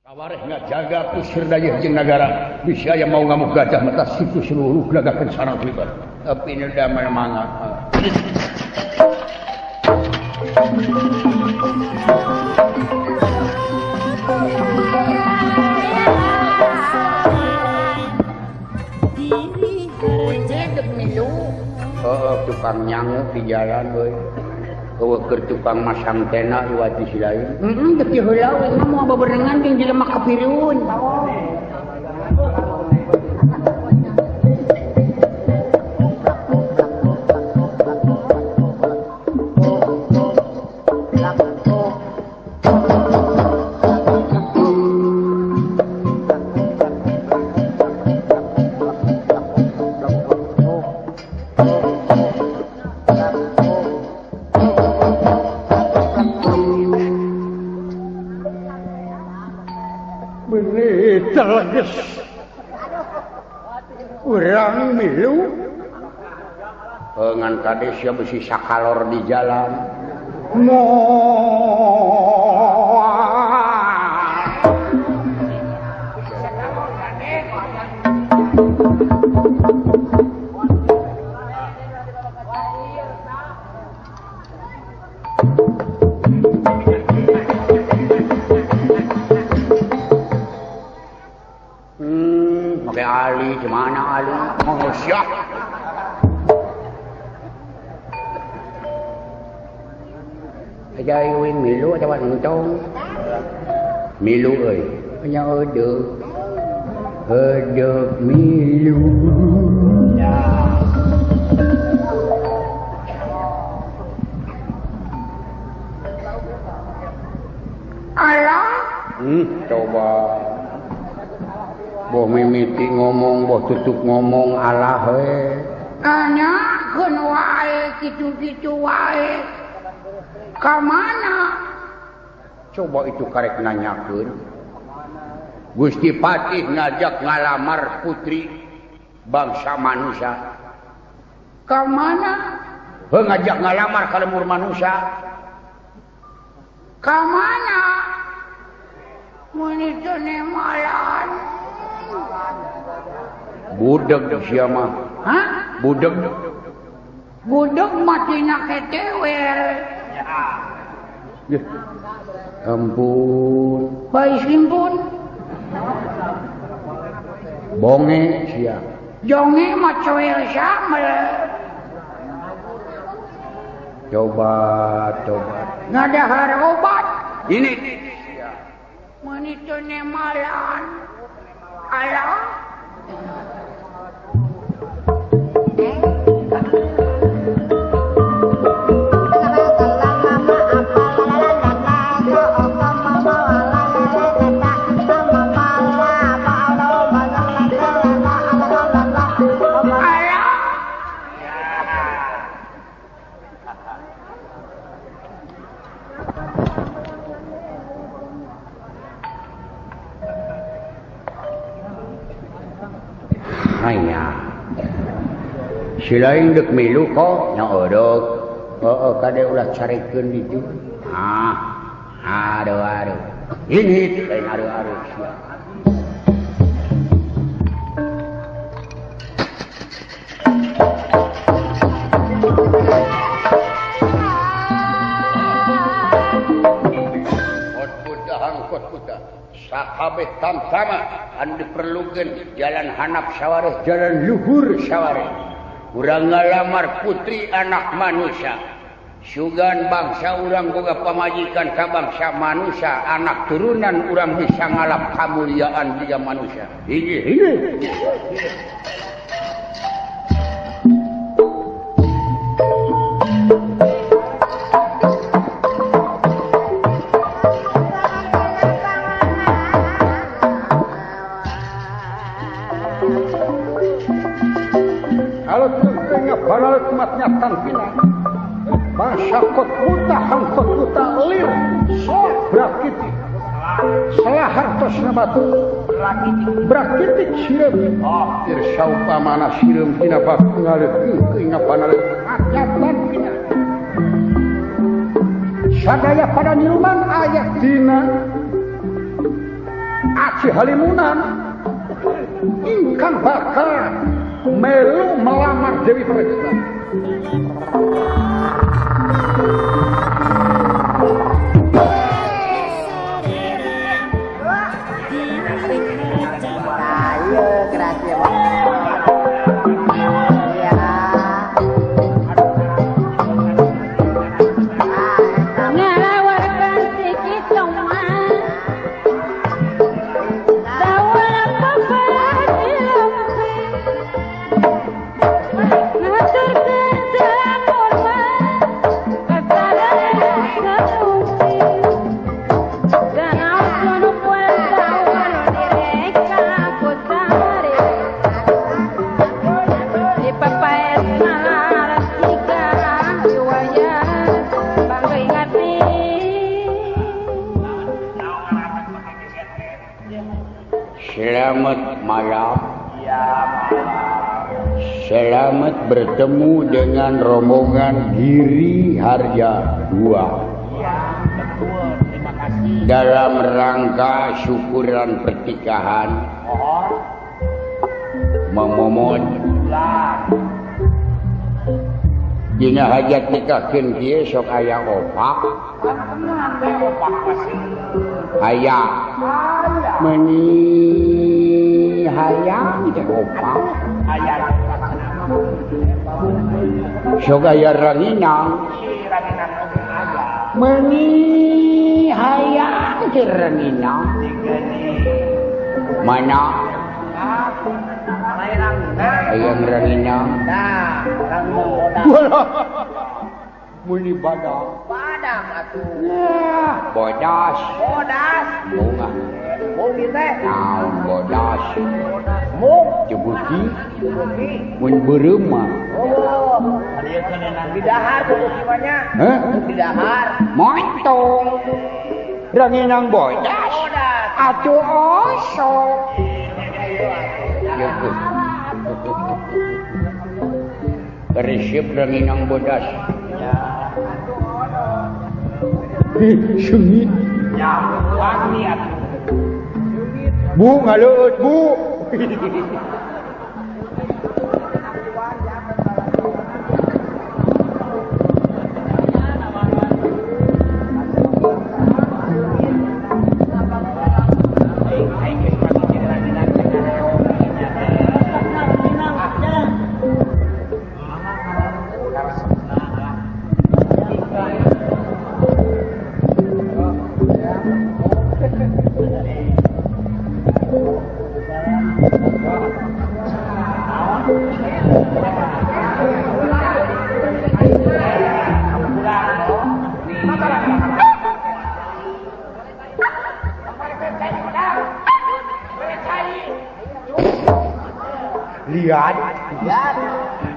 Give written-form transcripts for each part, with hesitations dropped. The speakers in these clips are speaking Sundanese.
Sawareh ngajaga kusir dayeuh jeung nagara bisa aya mau ngamuk gajah mata situ seluruh gelagakeun sarang libat. Tapi ini damai mangga. Heeh, tukang nyangu di jalan euy. Eueuh keur tukang masang tena iwat di si lain. Heeh, geus heula we mah moal beberengan jeung jelema kafirun. Urang milu ngan kade sia besi sakalor di jalan Ali, gimana Ali? Oh, siap. Aja wing milu atawa entong. Milu euy. Nya eudeuk. Eudeuk milu. Ya. Alah. Coba. Boh mimiti ngomong, boh tutup ngomong alah we. Anyakeun wae kitu-kitu wae. Ka mana? Coba itu karek nanyakeun. Gusti Patih ngajak ngalamar putri bangsa manusia. Ka mana? Heuh ngajak ngalamar ka lemur manusia. Ka mana? Mun itu nemalan. Budeg sia mah. Hah? Budeg. Budeg mah tina ketewel. Ya. Ampun. Bae simpun. Bonge sia. Jonge mah coel samel. Coba, coba. Ngadahar obat. Ini sia. Mun itu nemalan. Alah. Silain dek milu kok nya eudeuk. Heeh kade ulah carekeun ditu. Ah. Aduh aduh. Ini lain aduh aduh sia. Kot buta sakabeh tamtama anu diperlukeun jalan hanap sawareh jalan luhur sawareh. Urang ngalamar putri anak manusia. Sugan bangsa urang boga pamajikan ka bangsa manusia, anak turunan urang bisa ngalap kamuliaan dia manusia. Hiji hiji. Bangsa kot buta hangkot buta lir sok brakiti salah hartosna batu brakitik sireum tir saupamana sireum tina batu ngaleuk inga panaleuk nyatan pina sadaya pada nyiluman aya dina Aci Halimunan ingkang bakal melu melamar Dewi Perksa. Selamat malam. Selamat bertemu dengan rombongan Giri Harja II dalam rangka syukuran pernikahan memomot dina hajat nikahkeun kieu sok aya opak aya meuni hayang teh opak sok aya ranginang meuni hayang teh ranginang mana hayang ranginang muni badang badang atuh bodas bodas bunga mung teh naon bodas mung jebuki mun beureum mah oh didahar jebuki mah nya heh didahar montong ranginang bodas atuh osok resep ranginang bodas. Sengit. Bu ngaleut bu. Lihat, lihat.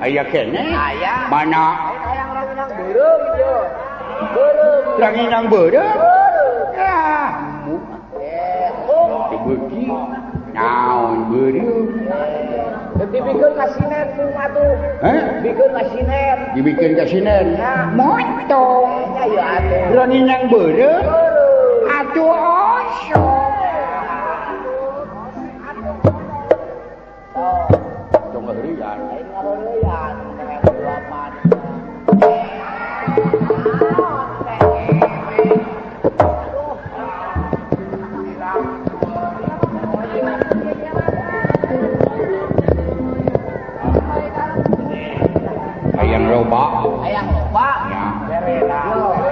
Aya kene. Aya. Mana? Hayang ranginang beureum ieu. Beureum. Ranginang beureum. Ah, dibeuki. Naon beureum? Dibikeun ka sinen mung atuh. Heh? Dibikeun ka sinen. Dibikeun ka sinen. Montong. Nya ieu atuh. Ranginang beureum. Atuh osok. Hayang loba. Hayang loba. Ya.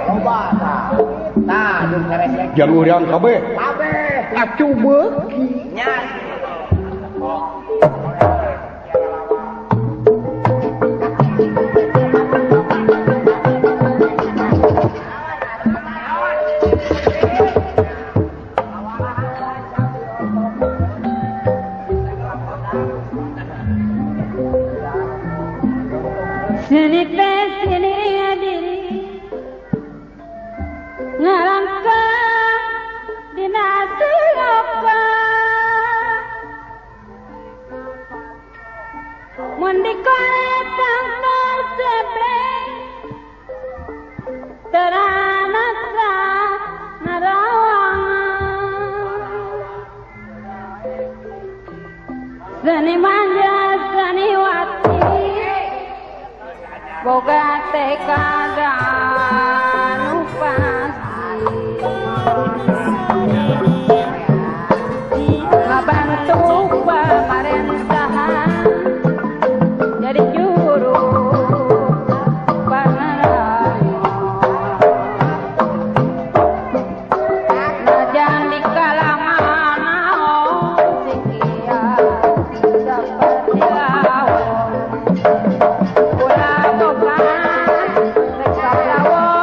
Loba tah. Tah, jeung beres. Jang urang kabeh. Kabeh. Atuh beuki. Nya. Terana narawang. Seniman seniwati boga tekad anu pasti ngabantu pamarentahan jadi juru panarayo najan di kalangan naon sikia seperti lawan ulah boga tekad lawan.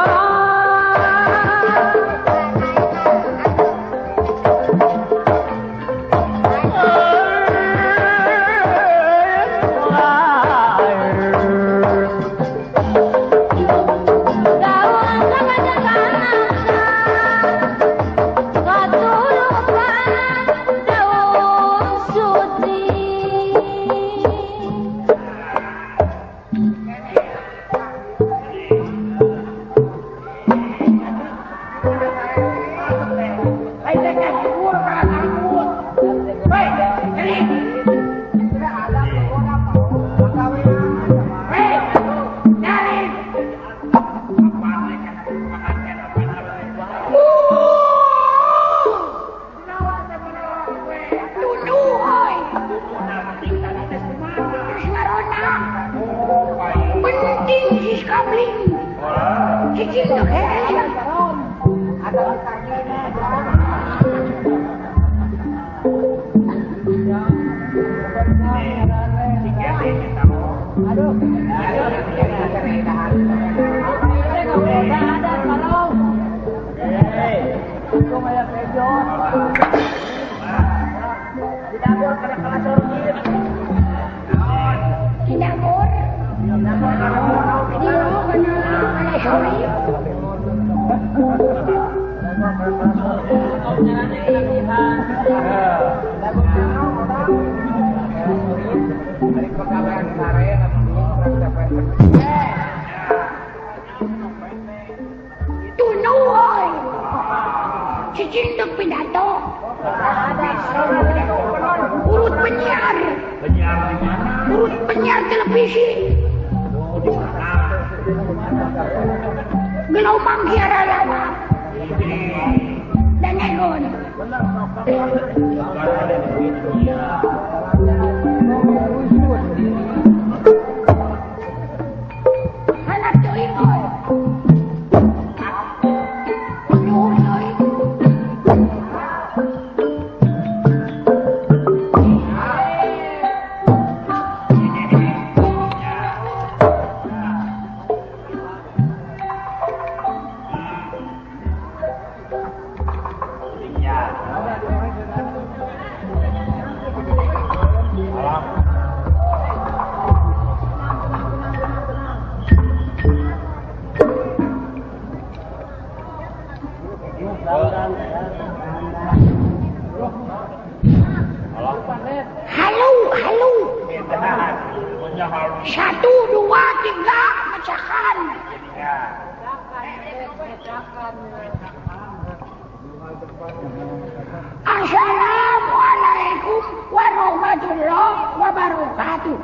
Assalamualaikum warahmatullahi wabarakatuh.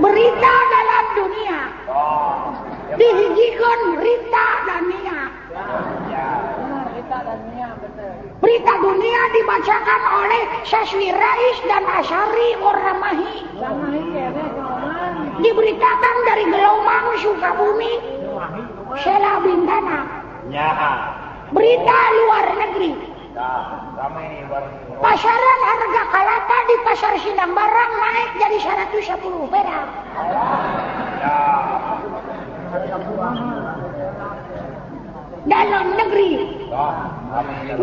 Berita dalam dunia dihijikan Rita dan Nia. Berita dunia dibacakan oleh Saswi Rais dan Asari Oramahi. Diberitakan dari Gelombang Sukabumi, Sela Bintana. Berita luar negeri. Pasaran harga kelapa di pasar Sindangbarang naik jadi 110 perak. Dalam negeri,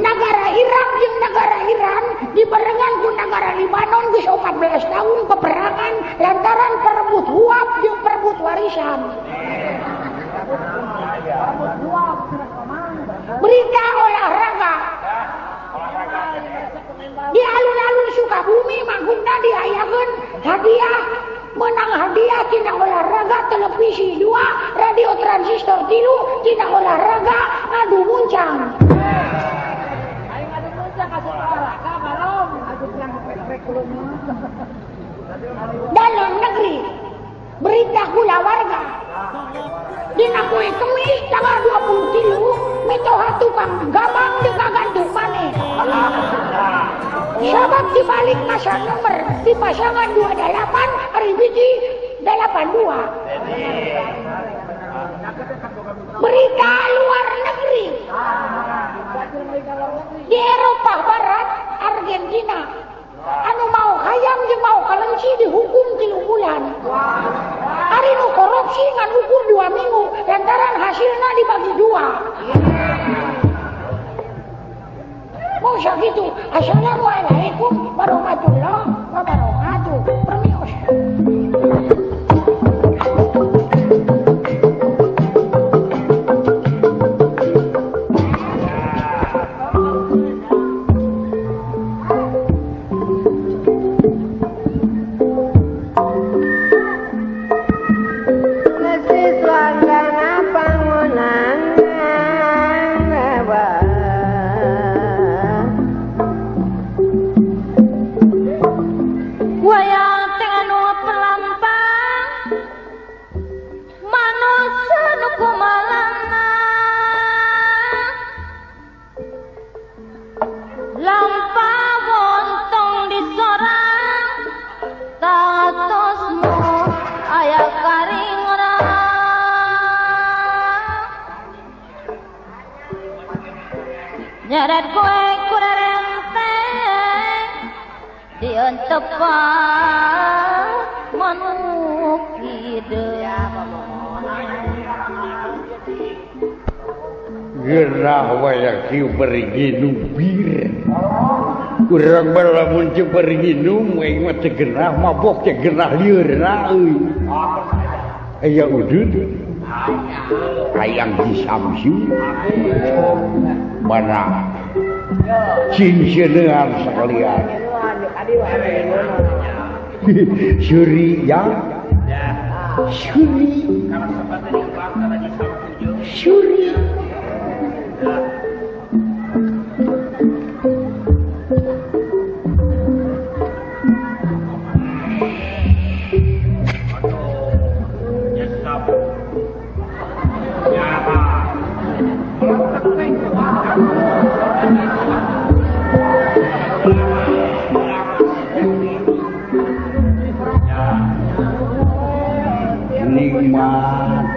negara Irak jeung negara Iran dibarengan ku negara Libanon geus 14 tahun peperangan lantaran perebut huap jeung perebut warisan. Berita olahraga di alun-alun Sukabumi manggungna diayakeun hadiah menang hadiah tina olahraga televisi 2, radio transistor 3, tina olahraga ngadu muncang. Ayo ngadu muncang kasih olahraga barong. Berita kulawarga. Dina poe Kemis tanggal 23 mitoha tukang gabang deka gantung maneh. Sabab dibalik masa nomor di pasangan 28 ari biji 82. Berita luar negeri. Di Eropa Barat, Argentina, anu mau hayam jeung mau kalenci dihukum 3 bulan. Ari nu korupsi ngan ukur 2 minggu lantaran hasilna dibagi 2. Mau sakitu. Assalamualaikum warahmatullahi wabarakatuh. Permios. Nyeret kowe kurerenteng dientepan manuk hideung. Gerah wae kieu beri bir. Kurang balamun jeung beri nginum aing mah teu gerah mabok teh gerah lieurna euy. Aya udud. Hayang disamsu. Mana cinceuneuan sekalian. Suri ya. Suri. Suri. Nikmat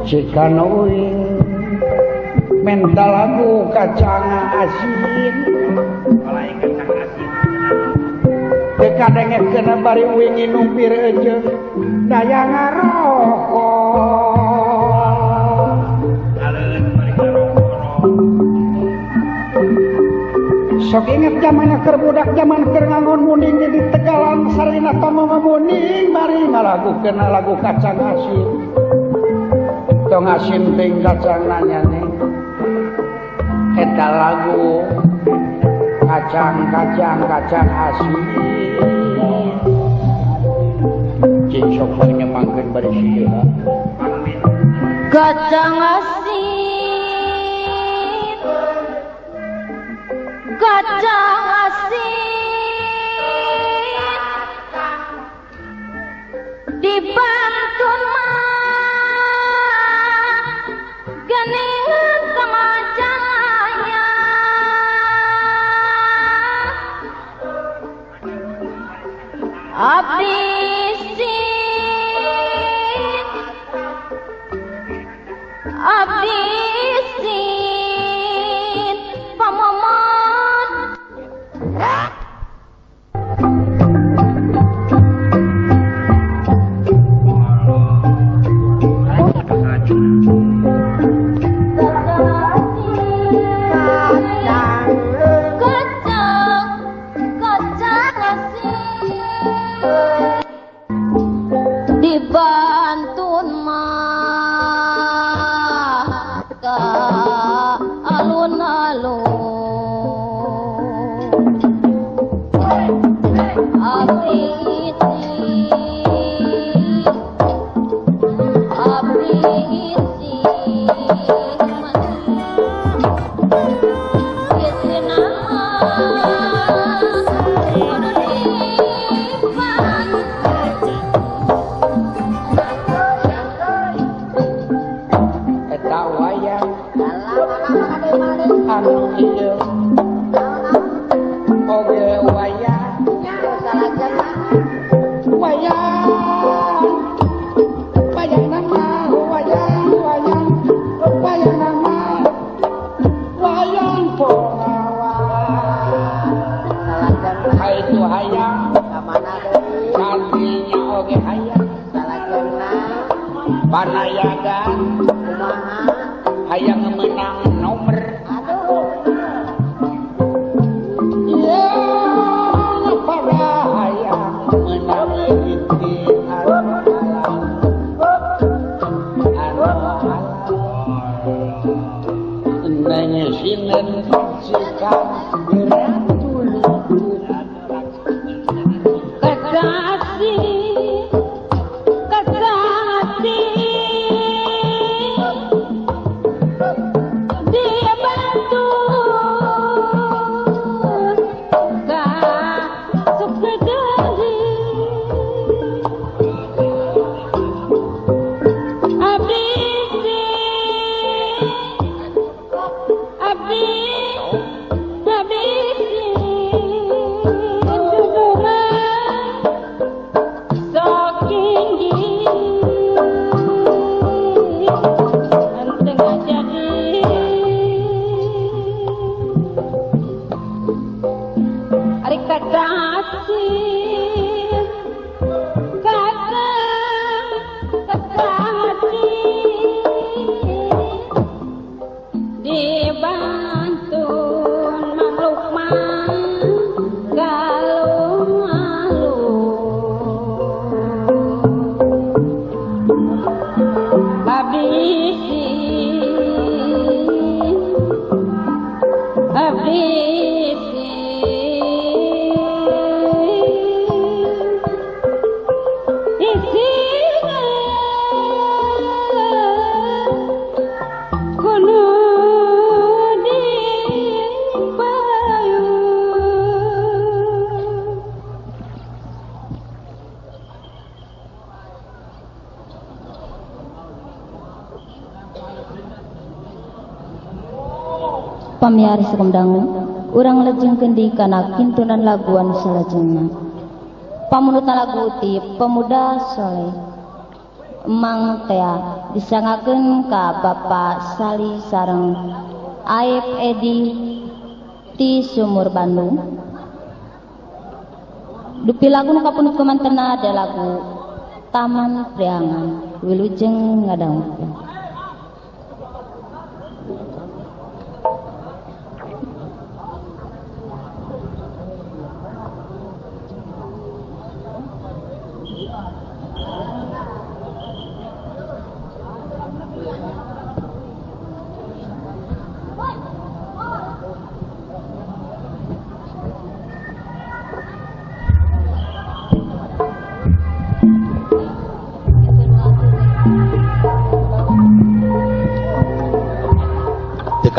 Cikana uing menta lagu kacang asin teu kadengekeun bari uing nginum bir jeung daya ngarokok. Sok inget zaman keur budak zaman keur ngangon muning di Tegalan Sarina tong ngamuning bari ngalagukeun lagu kacang asin. Tong asin ting kacang nanyane. Eta lagu kacang kacang kacang asin. Cing sok nyemangkeun bari sieu. Kacang asin. Kacang asin dibantu mah gening temajaya abdi sin abdi sin pamomot. Dibantun mah ka alun-alun abdi abdi. Wayang wayang nama wayang wayang wayang nama wayang pengawan. Itu hayang santrinya oge hayang panayagan hayang menang nomor. Ya pada hayang menang inti anu alam anu alam neng sinen sikap Kasih kasih dia bantu ka sukses abdi abdi abdi Pamiarsa sumdangu urang lejengkeun deui kana kintunan lagu anu salajengna. Pamunutna lagu ti Pemuda Soleh Emang Tea disangakeun ka Bapak Sali sareng Aep Edi ti Sumur Bandung. Dupi lagu nu kapunut kumantena ada lagu Taman Priangan. Wilujeng ngadangukeun.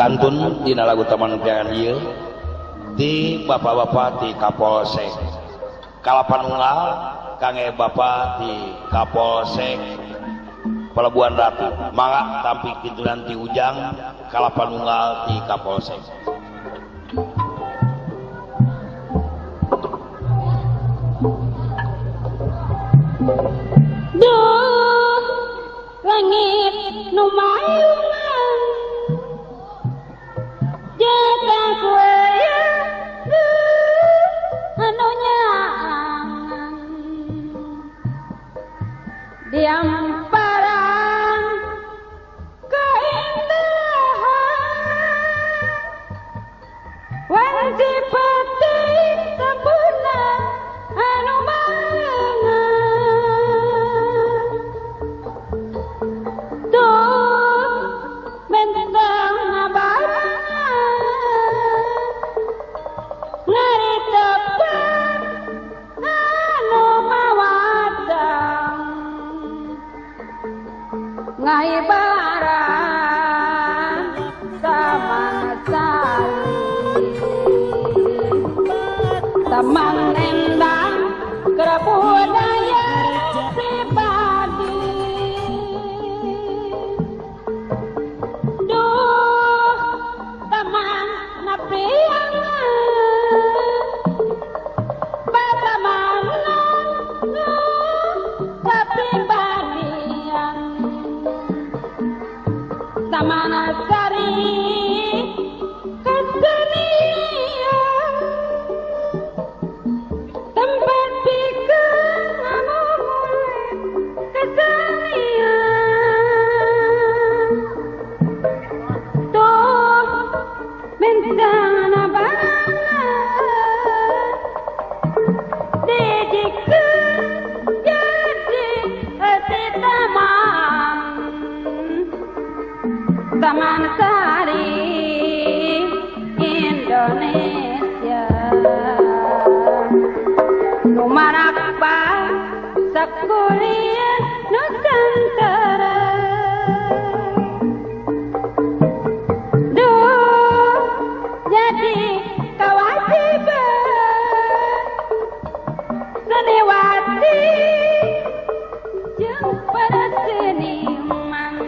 Kantun dina lagu Taman Priangan ieu di bapak-bapak di Kapolsek Kalapanunggal kangge bapak di Kapolsek Pelabuhan Ratu mangga tampi kintunan ti Ujang Kalapanunggal di Kapolsek. Duh langit nu mayungan jaga kue anu nyaangan diamparan keindahan wanci pati sempurna anu mangan tuh mentang ngaibaran taman sari taman endang kebudayaan pribadi duh taman napriangan bataman Nu marakpa sakuliah Nusantara. Duh jadi kewajiban seniwati jeung para seniman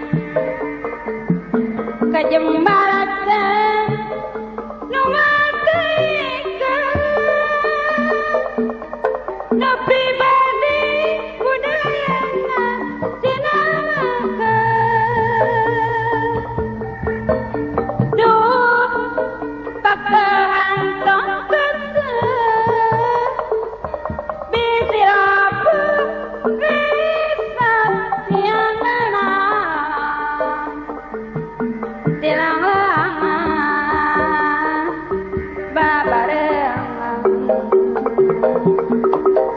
kajembaratan nu matikeun nu pribadi budayana jenamakeun. Duh pakehan tong keseuh bisi rapuh risap sianana tilanglangan babarengan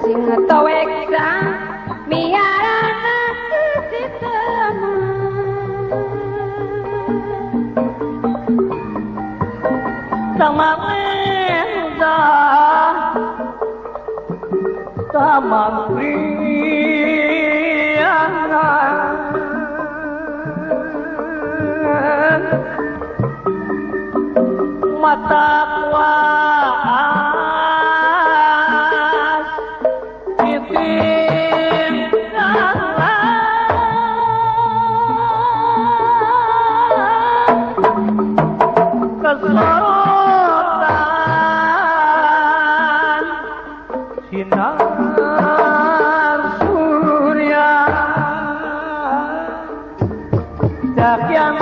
sing toweksa miarana sisiteman. Taman Taman Priangan mata kuas itim kesorotan sinar surya dak yang